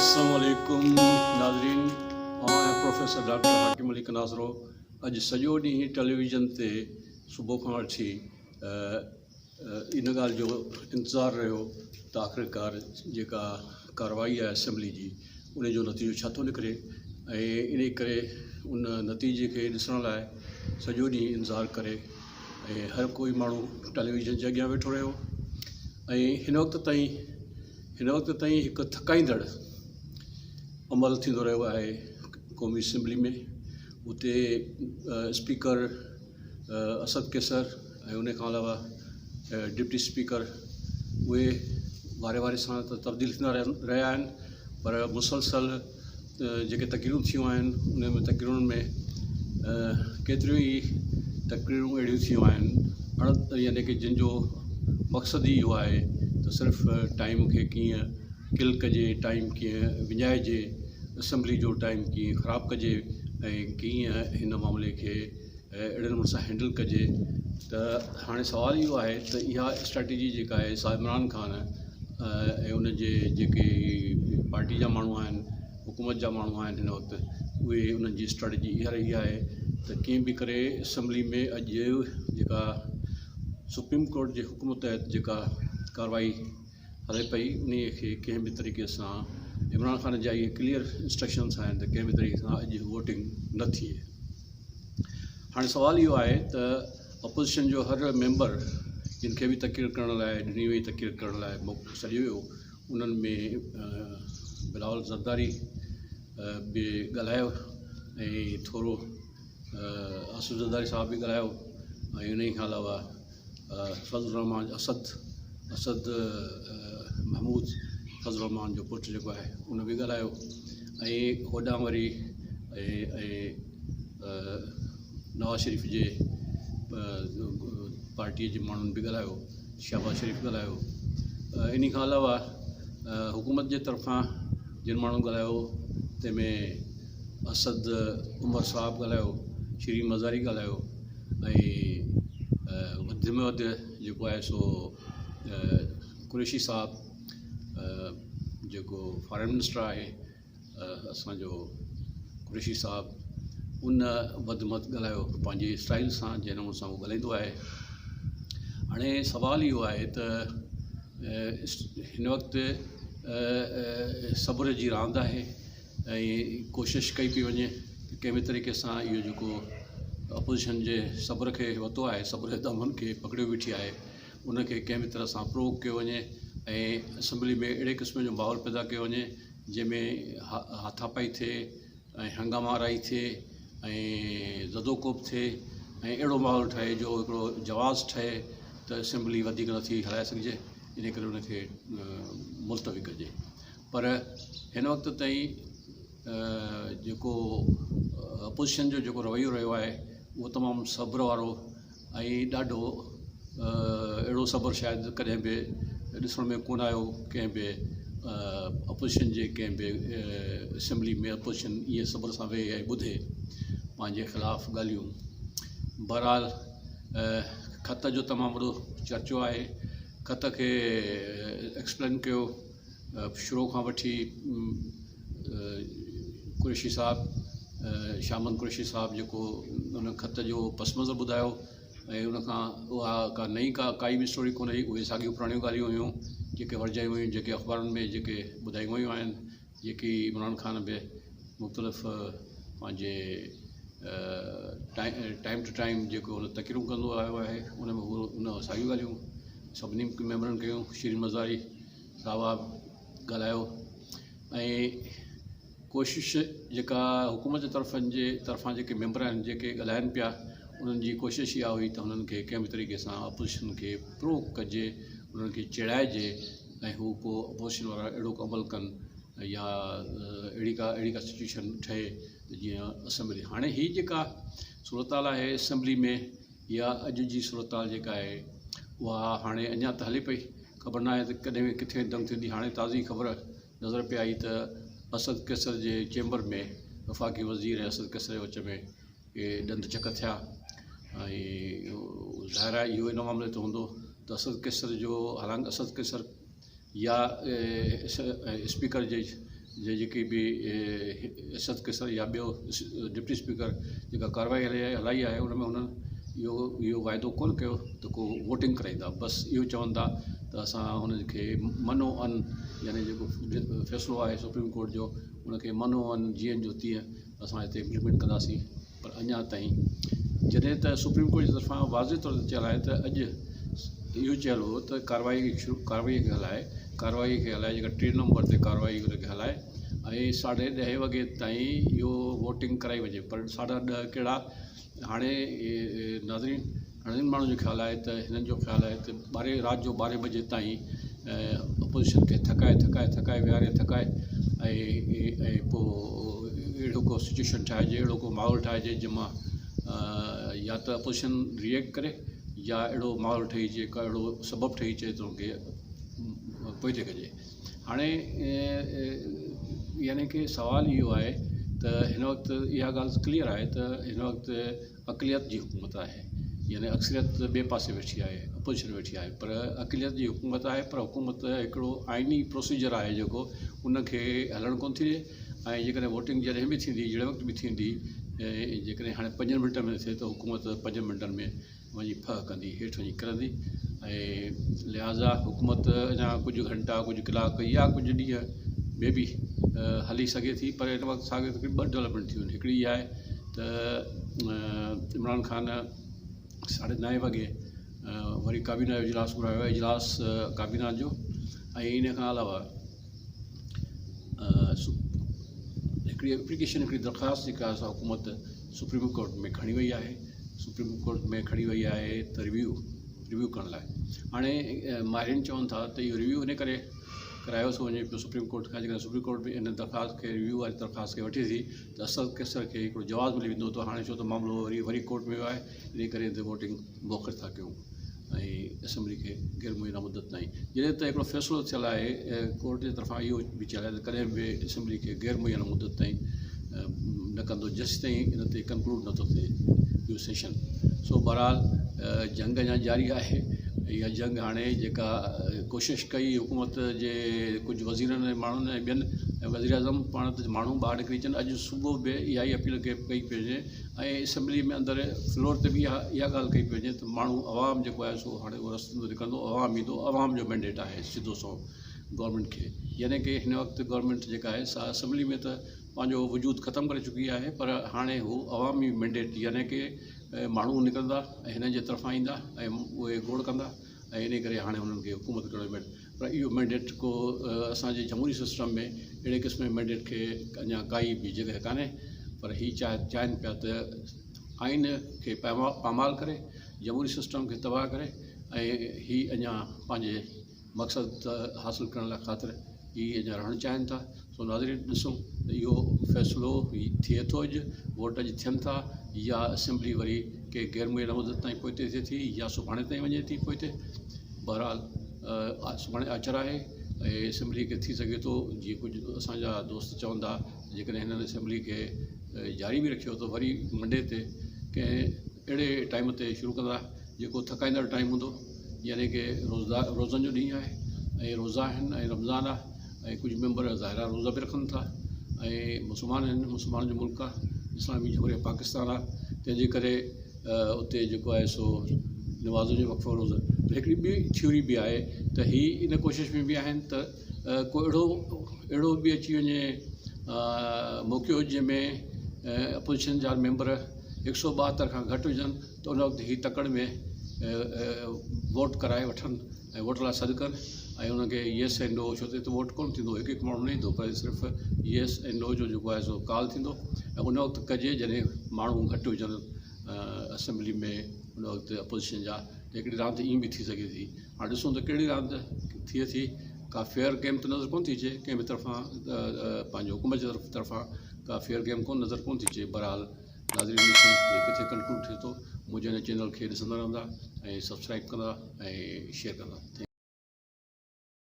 السلام عليڪم ناظرين آئون آهيان پروفيسر ڊاڪٽر حاڪم علي ڪناسرو اڄ سڄو ڏينهن ٽيليويزن تي صبح کان وٺي ان ڳالهه جو انتظار رهيو ته آخرڪار جيڪا ڪارروائي آهي اسيمبلي جي ان جو نتيجو ڇا ٿو نڪري ۽ ان ڪري ان نتيجي کي ڏسڻ لاء سڄو ڏينهن انتظار ڪري ۽ هر ڪوئي ماڻهو ٽيليويزن جي اڳيان ويٺو رهيو ۽ هن وقت تائين هن وقت تائين هڪ ٿڪائيندڙ عمل ٿيندو رهيو آهي قومي اسيمبلي ۾ اتي اسپيڪر اسد قيصر ۽ ان کان علاوه ڊپٽي اسپيڪر اهي واري واري سان ته تبديل ٿيندا رهيا آهن پر مسلسل جيڪي تقريرون ٿيون آهن ان ۾ تقريرن ۾ ڪيتريون ئي تقريرون اهڙيون ٿيون آهن اڻ يعني ڪه جن جو مقصد ئي اهو آهي ته صرف ٽائيم کي ڪيئن ڪل ڪجي ٽائيم ڪيئن وڃائجي اسيمبلي جو ٽائيم ڪيئن خراب ڪجي ۽ ڪيئن هن معاملي کي اهڙي نموني سان هينڊل ڪجي ته هاڻي سوال اهو آهي ته اها اسٽريٽجي جيڪا آهي سا عمران خان ۽ ان جي جيڪي پارٽي جا ماڻهو آهن حڪومت جا ماڻهو آهن هن وقت اهي انهن جي اسٽريٽجي اها رهي آهي ته ڪيئن به ڪري اسيمبلي ۾ اڄ جيڪا سپريم ڪورٽ جي حڪم تحت جيڪا ڪارروائي هلي پئي انهي کي ڪنهن به طريقي سان عمران خان جا اهي ڪليئر انسٽرڪشنس آهن ته ڪنهن به طريقي سان اڄ ووٽنگ نه ٿئي. هاڻي سوال اهو آهي ته اپوزيشن جو هر ميمبر جن کي به تقرير ڪرڻ لاء ڏني وئي تقرير ڪرڻ لاء موقعو سڏيو ويو انهن ۾ بلاول زرداري به ڳالهايو ۽ ٿورو آصف زرداري صاحب به ڳالهايو ۽ انهي کان علاوه فضل الرحمان اسد اسد محمود فضل الرحمان جو پٽ جيڪو آهي ان به ڳالهايو ۽ هوڏانهن وري ۽ نواز شريف جي پارٽيء جي ماڻهن به ڳالهايو شهباز شريف ڳالهايو ان کان علاوه حڪومت جي طرفان جن ماڻهن ڳالهايو تنهن ۾ اسد عمر صاحب ڳالهايو شيرين مزاري ڳالهايو ۽ وڌ ۾ وڌ جيڪو آهي سو قريشي صاحب جيڪو فارين منسٽر آهي اسانجو قريشي صاحب ان وڌ ۾ وڌ ڳالهايو پنهنجي اسٽائل سان جنهن نموني سان هو ڳالهائيندو آهي هاڻي سوال اهو آهي ته هن وقت صبر جي راند آهي ۽ ڪوشش ڪئي پئي وڃي ته ڪنهن به طريقي سان اهو جيڪو اپوزيشن جي صبر کي ورتو آهي صبر جي دامن کي پڪڙيو ويٺي آهي ان کي ڪنهن به طرح سان پروڪ ڪيو وڃي ۽ اسيمبلي ۾ اهڙي قسم جو ماحول پيدا ڪيو وڃي جنهن ۾ هاٿاپائي ٿئي ۽ هنگاما آرائي ٿئي ۽ زدوڪوب ٿئي ۽ اهڙو ماحول ٺهي جو هڪڙو جواز ٺهي ته اسيمبلي وڌيڪ نٿي هلائي سگهجي ان ڪري ان کي ملتوي ڪجي پر هن وقت تائين جيڪو اپوزيشن جو جيڪو رويو رهيو آهي اهو تمام صبر وارو ۽ ڏاڍو اهڙو صبر شايد ڪڏهن به ڏسڻ ۾ ڪونه آيو ڪنهن به اپوزيشن جي ڪنهن به اسيمبلي ۾ اپوزيشن ائين صبر سان ويهي ۽ ٻڌي پنهنجي خلاف ڳالهيون بهرحال خط جو تمام وڏو چرچو آهي خط کي ايڪسپلين ڪيو شروع کان وٺي قريشي صاحب شاهه محمد قريشي صاحب جيڪو ان خط جو پس منظر ٻڌايو ۽ ان کان اها ڪا نئين ڪا ڪائي به اسٽوري ڪونه هئي اهي ساڳيون پراڻيون ڳالهيون هيون جيڪي ورجايون ويون جيڪي اخبارن ۾ جيڪي ٻڌايون ويون آهن جيڪي عمران خان به مختلف پنهنجي ٽائيم ٽو ٽائيم جيڪو هن تقريرون ڪندو آيو آهي ان ۾ هو ان ساڳيون ڳالهيون سڀني ميمبرن ڪيون شيرين مزاري صاحب ڳالهايو ۽ ڪوشش جيڪا حڪومت جي طرفن جي طرفان جيڪي ميمبر آهن جيڪي ڳالهائن پيا انهن جي ڪوشش اها هئي ته انهن کي ڪنهن به طريقي سان اپوزيشن کي پروڪ ڪجي انهن کي چيڙائجي ۽ هو ڪو اپوزيشن وارا اهڙو ڪو عمل ڪن يا اهڙي ڪا اهڙي ڪا سچويشن ٺهي ته جيئن اسيمبلي هاڻي هي جيڪا صورتحال آهي اسيمبلي ۾ يا اڄ جي صورتحال جيڪا آهي اها هاڻي اڃا ته هلي پئي خبر ناهي ته ڪڏهن ڪٿي دنگ ٿيندي هاڻي تازي خبر نظر پئي آئي ته اسد قيصر جي چيمبر ۾ وفاقي وزير ۽ اسد قيصر جي وچ ۾ ڪي ڏند چڪ ٿيا ۽ ظاهر آهي اهو ان معاملي تي هوندو ته اسد قيصر جو حالانڪ اسد قيصر يا اسپيڪر جي جي جيڪي به اسد قيصر يا ٻيو ڊپٽي اسپيڪر جيڪا ڪارروائي هلائي آهي ان ۾ هنن اهو اهو واعدو ڪونه ڪيو ته ڪو ووٽنگ ڪرائيندا بس اهو چون ٿا ته اسان هنن کي منو ان يعني جيڪو فيصلو آهي سپريم ڪورٽ جو ان کي منو ان جيئن جو تيئن اسان هتي امپليمينٽ ڪنداسين پر اڃا تائين جڏهن ته سپريم ڪورٽ جي طرفان واضح طور تي چيل آهي ته اڄ اهو چيل هو ته ڪارروائي شروع ڪارروائي کي هلائي ڪارروائي کي هلائي جيڪا ٽي نمبر تي ڪارروائي ان کي هلائي ۽ ساڍي ڏهين وڳي تائين اهو ووٽنگ ڪرائي وڃي پر ساڍا ڏهه ڪهڙا هاڻي ناظرين گهڻن ماڻهن جو خيال آهي ته هنن جو خيال آهي ته ٻارهين رات جو ٻارهين بجي تائين اپوزيشن کي ٿڪائي ٿڪائي ٿڪائي ويهاري ٿڪائي ۽ ۽ پوء اهڙو ڪو سچويشن ٺاهجي اهڙو ڪو ماحول ٺاهجي جنهن مان يا ته اپوزيشن ريئيڪٽ ڪري يا اهڙو ماحول ٺهي اچي ڪا اهڙو سبب ٺهي اچي ته ان کي پوئتي ڪجي هاڻي يعني ڪي سوال اهو آهي ته هن وقت اها ڳالهه ڪليئر آهي ته هن وقت اقليت جي حڪومت آهي يعني اڪثريت ٻئي پاسي ويٺي آهي اپوزيشن ويٺي آهي پر اقليت جي حڪومت آهي پر حڪومت هڪڙو آئيني پروسيجر آهي جيڪو ان کي هلڻ ڪونه ٿي ڏي ۽ جيڪڏهن ووٽنگ جڏهن به ٿيندي جهڙي وقت به ٿيندي جيڪڏهن هاڻي پنجن منٽن ۾ ٿئي ته حڪومت پنجن منٽن ۾ وڃي ڦهه ڪندي هيٺ وڃي ڪرندي ۽ لهٰذا حڪومت اڃا ڪجهه گهنٽا ڪجهه ڪلاڪ يا ڪجهه ڏينهن مي بي هلي سگهي ٿي پر هن وقت ساڳي تقريبن ٻه ڊولپمينٽ ٿيون آهن هڪڙي اها آهي ته عمران خان ساڍي نائين وڳي وري ڪابينا جو اجلاس گهرايو آهي اجلاس ڪابينا جو ۽ ان کان علاوه هڪڙي ايپليڪيشن هڪڙي درخواست جيڪا آهي سا حڪومت سپريم ڪورٽ ۾ کڻي وئي آهي سپريم ڪورٽ ۾ کڻي وئي آهي ته ريويو ريويو ڪرڻ لاء هاڻي ماهرين چون ٿا ته اهو ريويو ان ڪري ڪرايو ٿو وڃي پيو سپريم ڪورٽ کان جيڪڏهن سپريم ڪورٽ به ان درخواست کي ريويو واري درخواست کي وٺي ٿي ته اسد قيصر کي هڪڙو جواز ملي ويندو ته هاڻي ڇو ته معاملو وري وري ڪورٽ ۾ ويو آهي ان ڪري هتي ووٽنگ موخر ٿا ڪيون ۽ اسيمبلي کي غير معينه مدت تائين جڏهن ته هڪڙو فيصلو ٿيل آهي ڪورٽ جي طرفان اهو به چيل آهي ته ڪڏهن به اسيمبلي کي غير معينه مدت تائين نه ڪندو جيستائين ان تي ڪنڪلوڊ نٿو ٿئي اهو سيشن سو بهرحال جنگ اڃا جاري آهي اها جنگ هاڻي جيڪا ڪوشش ڪئي حڪومت جي ڪجهه وزيرن ۽ ماڻهن ۽ ٻين ۽ وزيراعظم پاڻ ته ماڻهو ٻاهر نڪري اچن اڄ صبح به اها ئي اپيل ڪئي پئي وڃي ۽ اسيمبلي ۾ اندر فلور تي به اها اها ڳالهه ڪئي پئي وڃي ته ماڻهو عوام جيڪو آهي سو هاڻي اهو رستن تي نڪرندو عوام ايندو عوام جو مينڊيٽ آهي سڌو سنئون گورنمينٽ کي يعني ڪي هن وقت گورنمينٽ جيڪا آهي سا اسيمبلي ۾ ته پنهنجو وجود ختم ڪري چڪي آهي پر هاڻي هو عوامي مينڊيٽ يعني ڪي ماڻهو نڪرندا ۽ هنن جي طرفان ايندا ۽ اهي گوڙ ڪندا ۽ انهي ڪري هاڻي انهن کي حڪومت ڪرڻ جو مينڊيٽ پر اهو مينڊيٽ ڪو اسان جي جمهوري سسٽم ۾ اهڙي قسم جي مينڊيٽ کي اڃا ڪائي به جڳهه ڪانهي پر هي چاهين پيا ته آئين کي پامال ڪري جمهوري سسٽم کي تباهه ڪري ۽ هي اڃا پنهنجي مقصد حاصل ڪرڻ لاء خاطر هي اڃا رهڻ چاهين ٿا سو ناظرين ڏسون ته اهو فيصلو ٿئي ٿو اڄ ووٽ اڄ ٿين ٿا يا اسيمبلي وري ڪنهن غير معينه مدت تائين پوئتي ٿئي ٿي يا سڀاڻي تائين وڃي ٿي پوئتي بهرحال سڀاڻي آچر آهي ۽ اسيمبلي کي ٿي سگهي ٿو جيئن ڪجهه اسان جا دوست چون ٿا جيڪڏهن هنن اسيمبلي کي جاري به رکيو ته وري منڊي تي ڪنهن اهڙي ٽائيم تي شروع ڪندا جيڪو ٿڪائيندڙ ٽائيم هوندو يعني ڪي روزا روزن جو ڏينهن آهي ۽ روزا آهن ۽ رمضان آهي ۽ ڪجهه ميمبر ظاهر آهي روزا به رکن ٿا ۽ مسلمان آهن مسلمانن جو ملڪ آهي اسلامي جمهوريه پاڪستان آهي تنهن جي ڪري اتي جيڪو آهي سو نمازن جو وقفو روزو هڪڙي ٻي ٿيوري به آهي ته هي ان ڪوشش ۾ به آهن ته ڪو اهڙو اهڙو به اچي وڃي موقعو جنهن ۾ اپوزيشن جا ميمبر هڪ سو ٻاهتر کان گهٽ هجن ته ان وقت هي تڪڙ ۾ ووٽ ڪرائي وٺن ۽ ووٽ لاء سڏ ڪن ۽ انهن کي يس ۽ نو ڇو ته هتي ووٽ ڪونه ٿيندو هڪ هڪ ماڻهو نه ايندو پر صرف يس ۽ نو جو جيڪو آهي سو ڪال ٿيندو ۽ ان وقت ڪجي جڏهن ماڻهو گهٽ هجن اسيمبلي ۾ ان وقت اپوزيشن جا ته هڪڙي راند ائين به ٿي سگهي ٿي هاڻي ڏسون ته ڪهڙي راند ٿئي ٿي ڪا فيئر گيم ته نظر ڪونه ٿي اچي ڪنهن به طرفان پنهنجي حڪومت جي طرفان ڪا فيئر گيم ڪونه نظر ڪونه ٿي اچي بهرحال ناظرين ڏسون ته ڪٿي ڪنڪلوڊ ٿئي ٿو منهنجي هن چينل کي ڏسندا رهندا ۽ سبسڪرائب ڪندا ۽ شيئر ڪندا.